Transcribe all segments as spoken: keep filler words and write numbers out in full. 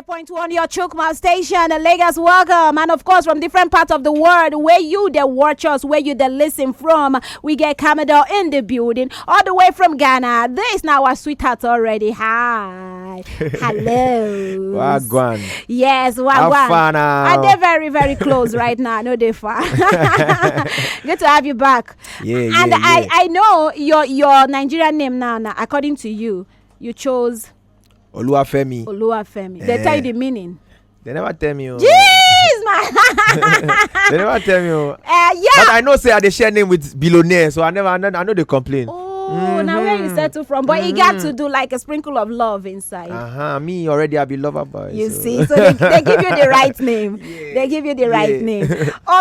Point one, your Chukma station, uh, Lagos, welcome. And of course, from different parts of the world, where you the watch us, where you the listen from, we get Commodore in the building, all the way from Ghana. This now our sweetheart already. Hi. Hello. Wagwan. Yes, How Wagwan. Far now? And they're very, very close right now. No, they're far. Good to have you back. Yeah, yeah, And yeah. I, I know your your Nigerian name now, now. According to you, you chose Oluwafemi. Oluwafemi. They tell you Eh. the meaning. They never tell me. Oh. Jeez, man. They never tell me. Oh. Uh, yeah. But I know say I dey share name with billionaires, so I never, I know, I know they complain. Oh, now where you Mhm. settle from? But you got to do like a sprinkle of love inside. Uh-huh. Me already, I be lover boy. You So. See, so they, they give you the right name. They give you the right Yeah. name.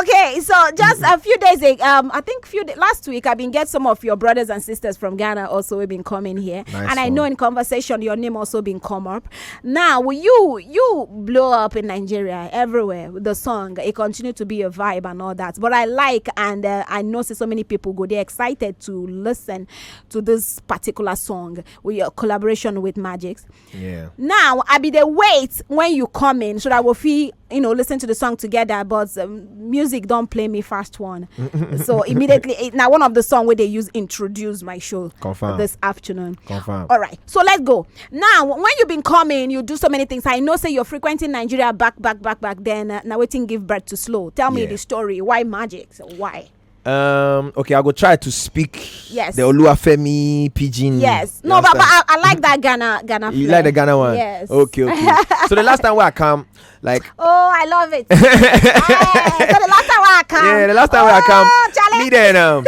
Okay, so just a few days ago, um, I think few da- last week I've been get some of your brothers and sisters from Ghana also have been coming here, Nice and I know one. In conversation your name also been come up. Now you you blow up in Nigeria everywhere with the song. It continued to be a vibe and all that. But I like and uh, I know see so many people go they excited to listen to this particular song with your collaboration with Magix. Yeah. Now I be the wait when you come in so that we'll feel you know listen to the song together. But um, music don't play me fast one. So immediately it, now one of the song where they use introduce my show Confirm. This afternoon. Confirm. All right, so let's go. Now when you've been coming, you do so many things. I know say you're frequenting Nigeria back, back, back, back. Then uh, now waiting give birth to slow. Tell me Yeah. The story. Why Magix? Why? Um. Okay, I go try to speak. Yes. The Oluwafemi pidgin. Yes. You No, but, but understand? I, I like that Ghana Ghana. You Flair. Like the Ghana one? Yes. Okay. Okay. So the last time where I come, like. Oh, I love it. Ah, so the last time I come. Yeah, the last time where I come, Oh, Charlie. Me then um,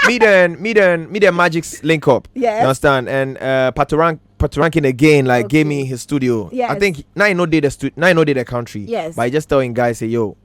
me then me then me then Magix link up. Yes. You understand? And uh, Patorank Patoranking again like gave me his studio. Yes. I think now I know they the stu- now I know they the country. Yes. But I just telling guys say yo,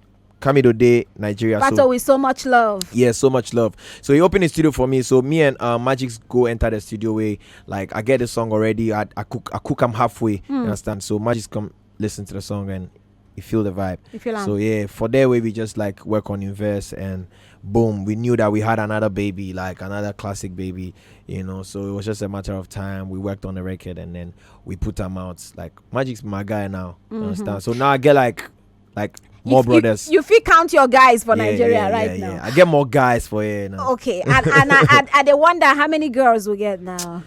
Kamido Day Nigeria. Pato So with so much love. Yeah, so much love. So he opened the studio for me. So me and uh, Magix go enter the studio way. Like I get the song already. I, I cook I cook am halfway. You understand? So Magix come listen to the song and you feel the vibe. You feel am. So yeah, for there way we just like work on invest and boom, we knew that we had another baby, like another classic baby, you know. So it was just a matter of time. We worked on the record and then we put them out. Like Magic's my guy now. You understand? So now I get like like more If you- brothers. You, feel count your guys for Yeah, Nigeria yeah, right yeah, now. Yeah. I get more guys for here now. Okay, and and I, I, I dey wonder how many girls we get now.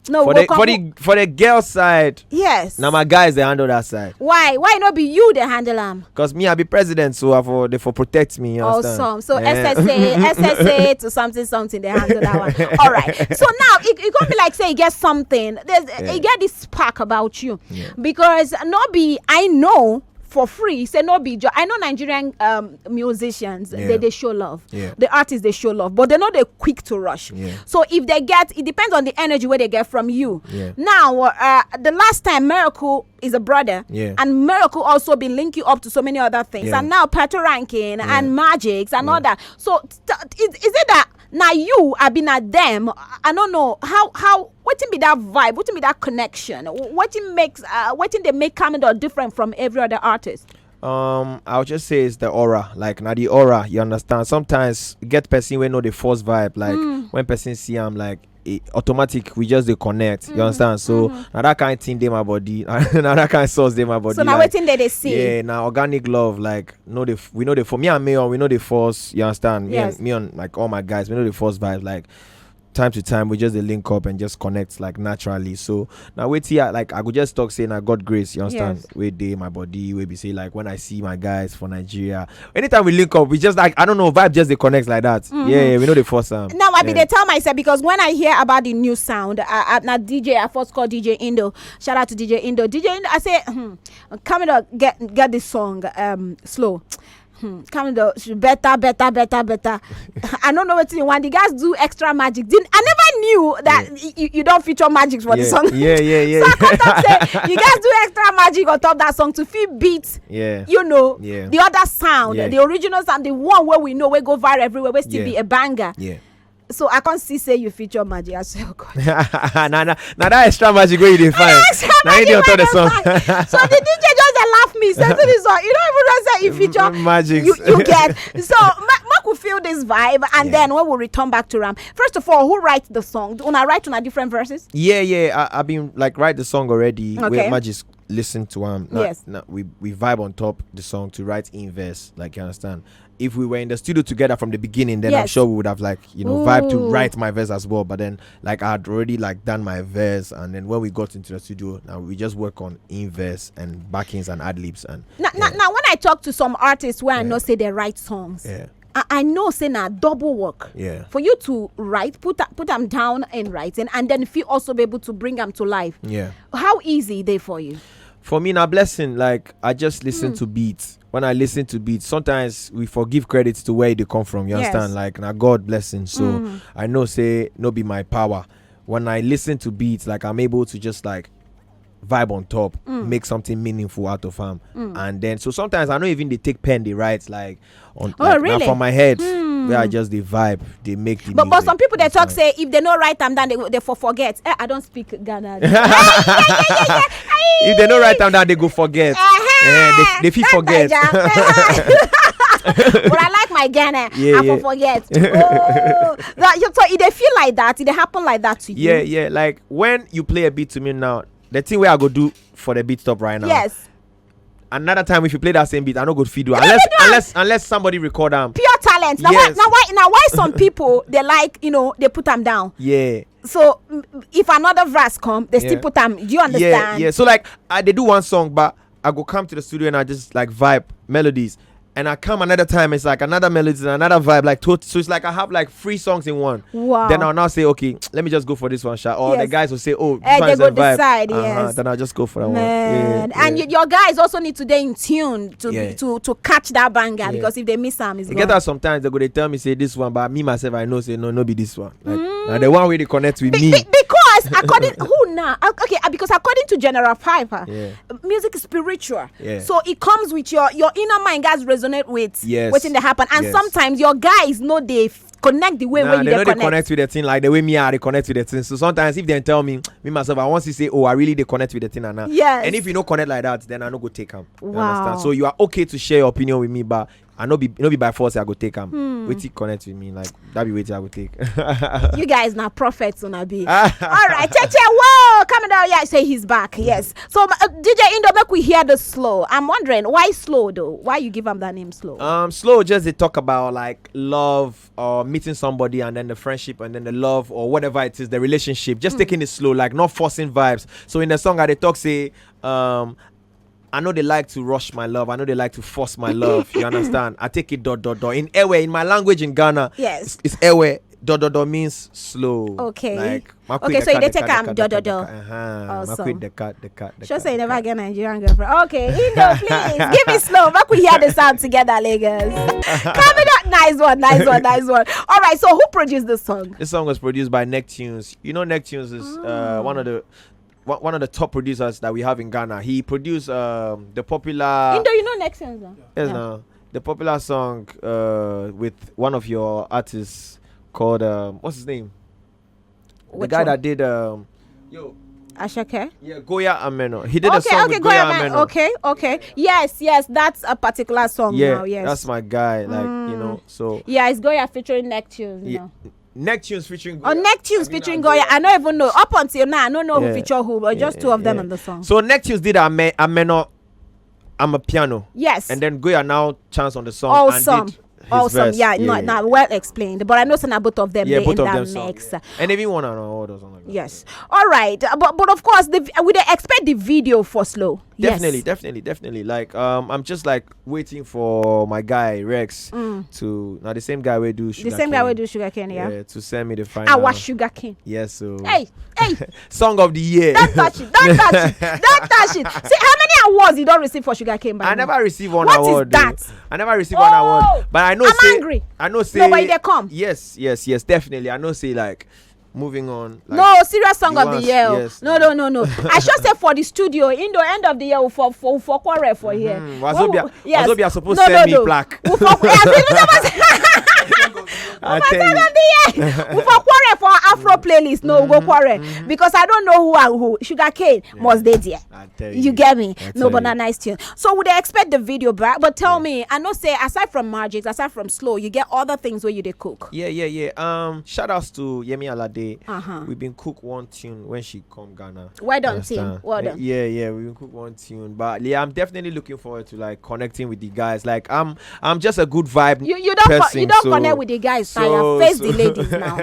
No, For we the come- for the for the girl side, yes. Now my guys they handle that side. Why? Why not be you the handle am? Cause me I be president, so I for they for protect me. You understand? Awesome. So Yeah. S S A, S S A to something, something, they handle that one. All right. So now it, it gonna be like say you get something. There's Yeah. You get this spark about you Yeah. because no be I know for free say no be jo- I know Nigerian um, musicians Yeah. they, they show love. Yeah. The artists they show love, but they're not they quick to rush. Yeah. So if they get, it depends on the energy where they get from you. Yeah. Now uh, the last time Miracle is a brother, Yeah. and Miracle also been linking up to so many other things, Yeah. and now Pato Ranking Yeah. and Magics and Yeah. All that. So t- is, is it that now you have been at them? I don't know how how wetin be that vibe, wetin be that connection, wetin makes uh, wetin they make Commodore different from every other artist. Um, I'll just say it's the aura. Like now the aura, you understand. Sometimes get person when know the force vibe. Like Mm. When person see I'm like it automatic, we just they connect. You understand? So now that kind of thing they my body, now that kind of sauce they my body. Mm-hmm. So now like, wetin they they see? Yeah, now organic love. Like no, they f- we know they for me and Mayor, we know the force. You understand? Me Yes. And me and like all my guys, we know the force vibe. Like time to time we just they link up and just connect like naturally. So now wait here, like I could just talk saying I got grace, you understand? Yes. Where they my body, where be say like when I see my guys for Nigeria, anytime we link up, we just like I don't know, vibe just they connect like that. Mm-hmm. Yeah, yeah, we know the force um. Now I be Yeah. they tell myself because when I hear about the new sound, I, I, now D J, I first call D J Indo. Shout out to D J Indo. D J Indo, I say, hmm, Commodore, get get this song um slow. Hmm, Commodore, better, better, better, better. I don't know what you want. The guys do extra magic. Didn't I never knew that Yeah. y- you, you don't feature magic for yeah. the song. Yeah, yeah, yeah. So I come talk say you guys do extra magic on top that song to feel beat. Yeah. You know Yeah. The other sound, Yeah. The original sound, the one where we know we go viral everywhere, we still Yeah. Be a banger. Yeah. So I can't see say you feature magic. I say, oh God. Nah, nah, nah, that extra magic where you define. Extra Now you dey on magic top the wey song. dey fine. So the D J just dey laugh me. So this is all. You don't even know say you feature Magic. You, you get. So ma- make we feel this vibe, and Yeah. Then when we return back to Ram, first of all, who writes the song? Una write una different verses. Yeah, yeah. I, I've been like write the song already. Okay. Where Magic's listen to am. Na, Yes. na, we we vibe on top the song to write in verse. Like, you understand? If we were in the studio together from the beginning, then I'm Yes. sure we would have, like, you know, vibe to Ooh. write my verse as well. But then, like, I had already, like, done my verse, and then when we got into the studio, now we just work on in verse and backings and ad libs and Now, now, yeah. Now, when I talk to some artists where I Yeah. know say they write songs, Yeah, I, I know say na double work. yeah, For you to write, put a- put them down in writing, and then if you also be able to bring them to life, yeah. How easy e dey for you? For me, na blessing. Like, I just listen Mm. to beats. When I listen to beats, sometimes we forgive credits to where they come from. You Yes. Understand? Like, na God blessing. So Mm. I know say no be my power. When I listen to beats, like, I'm able to just, like, vibe on top, Mm. make something meaningful out of am. Mm. And then, so sometimes I no even dey take pen dey write, like, on, Oh, like, na really? for my head, Mm. where I just dey vibe, dey make the But but music, some people they you talk understand? Say if they no write them down, they go- they for forget. Eh, I don't speak Ghana. If they no write them down, they go forget. Uh-huh. Eh, they, they fit That forget. Naija. But I like my Ghana. Yeah, I yeah. for forget. Oh, that, you- so if they feel like that, if they happen like that to you. Yeah, yeah. Like, when you play a beat to me now, the thing where I go do for the beat stop right now. Yes. Another time, if you play that same beat, I no go feed you No, unless no, no. unless unless somebody record them. Pure talent. Now Yes. why now why now why some people they like you know they put them down. Yeah. So mm, if another verse come, they still Yeah. Put them. Do you understand? Yeah, yeah. So, like, I they do one song, but I go come to the studio and I just, like, vibe melodies. And I come another time, it's like another melody and another vibe, like, tot- so it's like I have, like, three songs in one. Wow. Then I'll now say, okay, let me just go for this one, sha. Or the Yes. guys will say, oh, this Eh, one they is go a vibe. Decide, Uh-huh, yes. Then I'll just go for that Man. One. Yeah, And yeah. You, your guys also need to stay in tune to Yeah. to to catch that banger Yeah. Because if they miss them, it's You gone. Get that sometimes they go they tell me say this one, but me myself I know say no, no be this one. Like, Mm. Now the one way they connect with Be- me. be- because according who now? Okay, uh, because according to General Piper, Yeah. music is spiritual. Yeah. So it comes with your your inner mind guys resonate with Yes. What's in the happen. And Yes. Sometimes your guys know they f- connect the way Nah, when you they they know they connect. Connect with the thing like the way me I connect with the thing. So sometimes if they tell me, me myself, I want to say, oh, I really they connect with the thing and now. Yes. And if you don't connect like that, then I no go take them. You Wow. Understand? So you are okay to share your opinion with me, but I no be no be by force I go take them. Hmm. Wait till connect with me, like, that be wait I go take. You guys now prophets on a be. All right, Cheche, whoa, coming down here. I say he's back. Yes. So uh, D J Indo, make we hear the slow. I'm wondering why slow though. Why you give him that name slow? Um, slow just they talk about, like, love or meeting somebody and then the friendship and then the love or whatever it is, the relationship. Just Mm. Taking it slow, like, not forcing vibes. So in the song, I they talk say, um, I know they like to rush my love. I know they like to force my love. You understand? I take it dot dot dot. In Ewe, in my language in Ghana, Yes. it's, it's Ewe. Dot dot dot means slow. Okay. Like, Okay, so you dey take am dot dot dot. Uh-huh. Awesome. Makwe deka, deka, deka, Sure say you never deka. Get Nigerian girlfriend. Okay, Indo, please give me slow. Make we hear the sound together, Lagos. Coming up, nice one, nice one, nice one. All right, so who produced this song? This song was produced by Neptunes. You know, Neptunes is uh, Ah. One of the one one of the top producers that we have in Ghana. He produced um, the popular Indo, you know Neptunes, no? Yes, Yeah. Now the popular song uh, with one of your artists called um, what's his name? Which The guy one? That did um, yo, Asake. Yeah, Goya Ameno. He did a Okay, song okay, with go Goya ahead, man. Ameno. Okay, okay. Yes, yes, that's a particular song Yeah, now. Yes. That's my guy. Like, you Mm. Know, so Yeah, it's Goya featuring Neptunes. Yeah. You know. Neptunes featuring Oh, Goya. Neptunes I mean, featuring I- Goya. I don't even know. Up until now, I don't know who Yeah. feature who, but just Yeah, two of them yeah. On the song. So Neptunes did Ame- Ameno. I'm a piano. Yes. And then Goya now chance on the song. Awesome. And did his Awesome. Verse. Yeah, no, no, well explained. But I know say na both of them. Yeah, They both in of that them song, mix. Yeah. And even one and all or something like that. Yes. All right. Uh, But but of course, the, we dey expect the video for slow. Definitely, Yes. Definitely, definitely. Like, um, I'm just, like, waiting for my guy Rex Mm. To now the same guy we do sugar The same guy cane. We do sugar cane. Yeah. Yeah, to send me the final. Our sugar cane. Yes, so Hey, hey, song of the year. Don't touch it. Don't touch it. Don't touch it. See how many awards you don't receive for sugar cane by I now? Never receive one What is award. Though. That? I never receive one Oh, award. But I know I'm say, angry. I know say No, but they come. Yes, yes, yes, definitely. I know say, like, moving on. Like, No, serious song you of the want- year. Oh. Yes, No, no, no, no. I should say for the studio, in the end of the year, we for for for quarrel for here. Hmm, When Wazobia, we- yes. Wazobia supposed No, to send no, me no. Plaque. We for, yes, we never say- I for tell song you. Of the year. We for quarrel for Afro playlist. No, we go quarrel because I don't know who and who. Sugar cane must dey there. I tell You get me? I No, tell but you. Na nice tune. So we dey expect the video back. But tell me, I know say aside from Magic, aside from Slow, you get other things where you dey cook. Yeah, yeah, yeah. Um, shout outs to Yemi Alade. Uh-huh. We've been cook one tune when she come Ghana. Well done, Understand? team. Well Yeah, done. Yeah, yeah. We've been cook one tune, but yeah, I'm definitely looking forward to like connecting with the guys. Like I'm, I'm just a good vibe. You you don't co- person, you don't so, connect with the guys. so- Tire. Face the so- ladies now.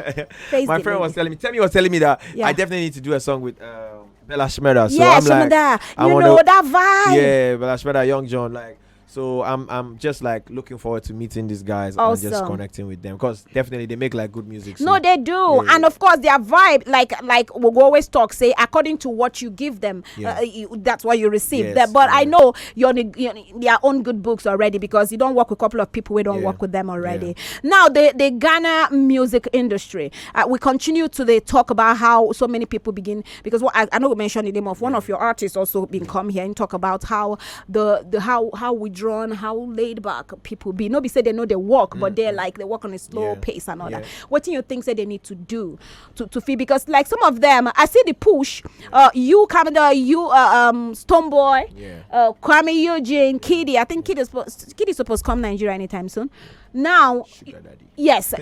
Face My the friend was ladies. Telling me, Tell me was telling me that Yeah. I definitely need to do a song with um, Bella Shmurda. So Yeah, I'm like, Shmurda. I You wanna- know that vibe. Yeah, Bella Shmurda, Young John, like. So I'm, I'm just like looking forward to meeting these guys and just Awesome. Connecting with them because definitely they make like good music. So. No, they do, Yeah, and yeah. Of course their vibe, like like we go always talk, say according to what you give them, Yeah. uh, you, that's what you receive. Yes, That- but I yeah. Know your neg- your- their own good books already because you don't work with a couple of people we don't Yeah. Work with them already. Yeah. Now the the Ghana music industry, uh, we continue to they talk about how so many people begin because what I, I know we mentioned the name of one of your artists also been come here and talk about how the the how how withdrawn, how laid back people be. No be say they know they work, but they're like they work on a slow Yeah. Pace and all Yeah. That. What do you think say they need to do to to feel? Because like some of them, I see the push. Uh, you Kamada, you uh, um Stone Boy, Yeah. uh, Kwame Eugene, Kidi. I think Kidi is supposed Kidi is supposed to come Nigeria anytime soon. Now, Sugar daddy. Yes.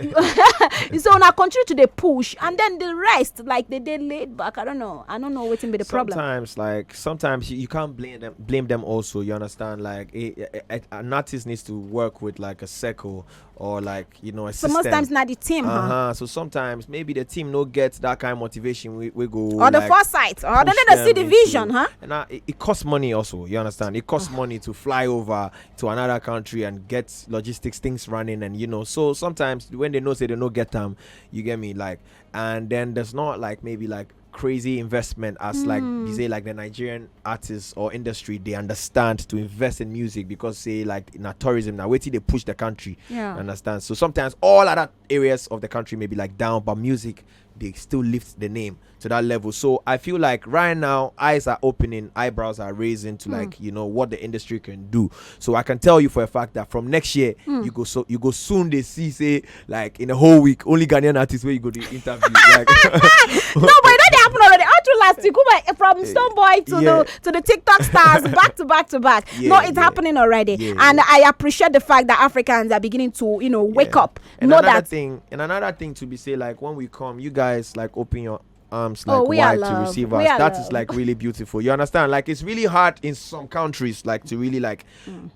So now continue to the push, and then the rest, like they they laid back. I don't know. I don't know what be the problem. Sometimes, like sometimes you, you can't blame them. Blame them also. You understand? Like a, a, a, an artist needs to work with like a circle or like you know a So system. Most times not the team, huh? Uh-huh. So sometimes maybe the team no get that kind of motivation. We, we go Or the like, foresight, or they push don't see them the into- vision, huh? And uh, it, it costs money also. You understand? It costs money to fly over to another country and get logistics things running. And you know, so sometimes when they know say they no get them, you get me, like, and then there's not like maybe like crazy investment as like Hmm. you say like the Nigerian artists or industry they understand to invest in music because say like in tourism now wait till they push the country. Yeah. Understand? So sometimes all other areas of the country may be like down, but music they still lift the name to that level. So I feel like right now eyes are opening, eyebrows are raising to Hmm. Like you know what the industry can do. So I can tell you for a fact that from next year Hmm. you go so you go soon they see say like in a whole week only Ghanaian artists where you go to interview. Like, No, but that dey happen already. All through last week, Uber, from Stone Boy to Yeah. the to the TikTok stars, back to back to back. Yeah, No, it's yeah. Happening already, Yeah, and yeah. I appreciate the fact that Africans are beginning to you know wake Yeah. Up. And Know another that thing, and another thing to be say like when we come, you guys like open your arms like Oh, we are wide to love. Receive We us. Are That love. Is like really beautiful. You understand? Like it's really hard in some countries like to really like Mm.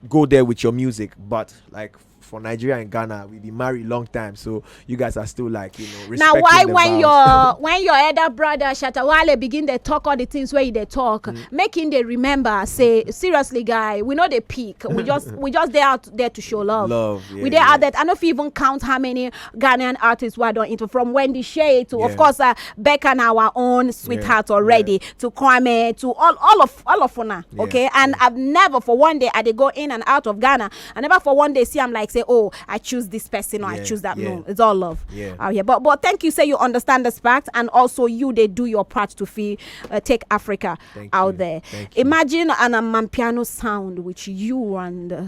go there with your music, but like for Nigeria and Ghana, we've been married long time, so you guys are still like you know. Now Respecting why the when vows. Your when your elder brother Shatawale begin dey talk all the things where they talk, Mm. Make him dey remember say seriously, guy, we know they peak. We just we just there out there to show love. Love, We yeah, there out yeah. That I know if you even count how many Ghanaian artists were done into from Wendy Shay to of Yeah. course uh, Becca and our own sweetheart Yeah, already to Kwame to all all of all of una. Yeah, Okay, and I've never for one day I dey go in and out of Ghana. I never for one day see I'm like say oh I choose this person or I Yeah, choose that. Yeah. No, it's all love. Yeah. Out here. But but thank you say you understand this fact and also you they do your part to feel uh, take Africa Thank out you. There. Thank you. Imagine an Amapiano sound with you and. Uh,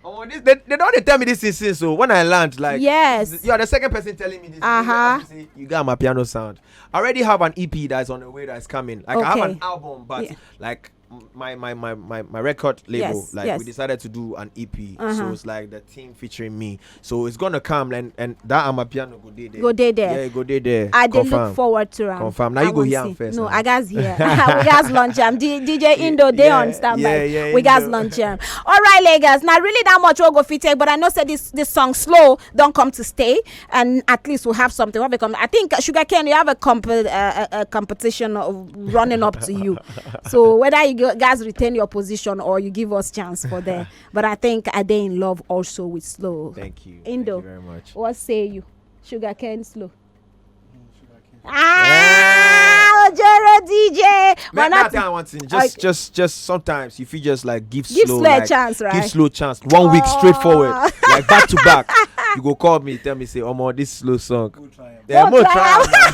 Oh, this, they, they don't they tell me this thing since. So when I land, like, Yes. you are the second person telling me this. Uh-huh. You got my piano sound. I already have an E P that's on the way that's coming. Like I have Okay. An album, but Yeah. Like m- my my my my, my record label, Yes, like yes. We decided to do an E P. Uh-huh. So it's like the team featuring me. So it's gonna come and and that Amapiano go there. Go dey there. Yeah, go there there. I dey Confirm. Look forward to am. Confirm. Now I you go wan hear am see. First. No, Now. I guys hear. We guys launch am. D- DJ Indo dey Yeah, on standby. Yeah, yeah, We guys Indo. Launch am. All right, Lagos. Now really that much we go fit take, but I know say this this song slow don't come to stay, and at least we'll have something. What we come? I think Sugar Cane, you have a comp uh, a, a competition of running up to you. So whether you go- guys retain your position or you give us chance for there, but I think I dey in love also with slow. Thank you. Indo. Thank you very much. What say you, Sugar Cane slow? Ah, Ojoro D J. Man, But that not thing I want to just, Okay. just, just sometimes if you just like give, Give slow, slow a like, chance, right? Give slow chance. One week straight forward, Oh. Like back to back. You go call me, tell me say, "Omo, this slow song." We'll try 'em. Yeah, We'll more try try.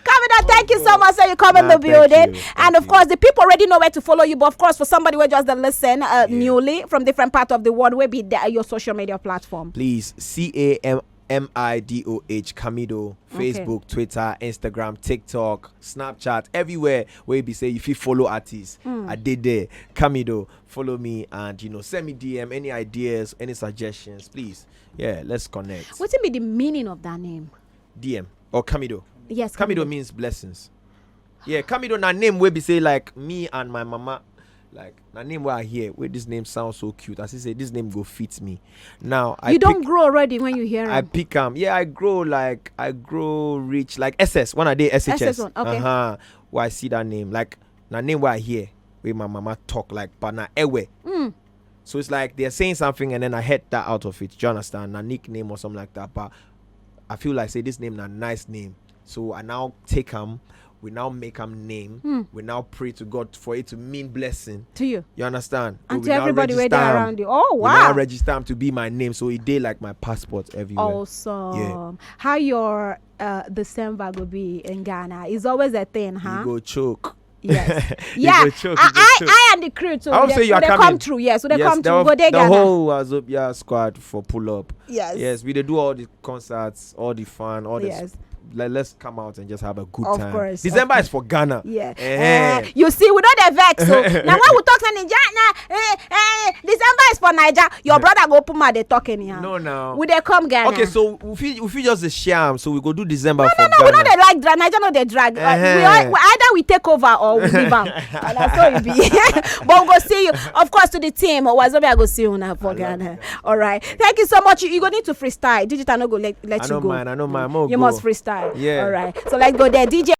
Kamina, thank you so much. So you come in Nah, the thank building, you. and Thank of course, you. The people already know where to follow you. But of course, for somebody who just dey listen uh, Yeah. Newly from different part of the world, where be the, your social media platform. Please, C A M M I D O H, Kamido. Facebook, Twitter, Instagram, TikTok, Snapchat, everywhere where you be say if you follow artists, I did there. Kamido, follow me and, you know, send me D M, any ideas, any suggestions, please. Yeah, let's connect. Wetin be the meaning of that name? D M or Kamido. Yes, Kamido means blessings. Yeah, Kamido na name wey be say, like, me and my mama, like, na name wey I hear, wey this name sounds so cute. As I say, this name go fit me. Now I You don't pick- grow already when you hear I am. pick am. Yeah, I grow, like, I grow rich, like S S when I dey S H S. S S one, okay. Uh-huh. Why I see that name? Like, na name wey I hear, wey my mama talk, like, but na Ewe. Mm. So it's like they're saying something and then I heard that out of it. Do you understand? Na nickname or something like that. But I feel like say this name na nice name. So I now take am. We now make am name. Hmm. We now pray to God for it to mean blessing. To you You understand? and We to now everybody where register they're am. Around you. Oh, We now wow. Register am to be my name. So it dey like my passport everywhere. Awesome. How your uh, December go be in Ghana? It's always a thing, huh? You go choke. Yes. You Yeah. go choke, I, you go I, choke. I and the crew too. I hope we say dey- you are we dey coming. Come through. Yes, we dey Yes, come the through. whole- Go there, the Ghana. Whole Wazobia squad for pull up. Yes. Yes, we dey do all the concerts, all the fun, all the. Yes. Let, let's come out and just have a good Of time. Course, December of is for Ghana. Yeah. Eh. Eh, you see, we don't dey vex. So now when we talk say Nigeria, na eh, eh, December is for Naija. Your brother go open mouth dey talk anyhow. No, now. We dey come Ghana. Okay, so we fit we fit just dey share am. So we go do December No, for no, no, we Ghana. No dey like drag. Naija no dey drag. Uh, we, Eh-heh. all, we either we take over or we leave am. And that's how it be. But we go see you. Of course, to the team, Wazobia go see you now for I love Ghana. All right. Thank you so much. You, you go need to freestyle. Digital no go let, let I you don't go. Mind. I don't mind. Mo You go. Must freestyle. Yeah. All right. So let's go there. D J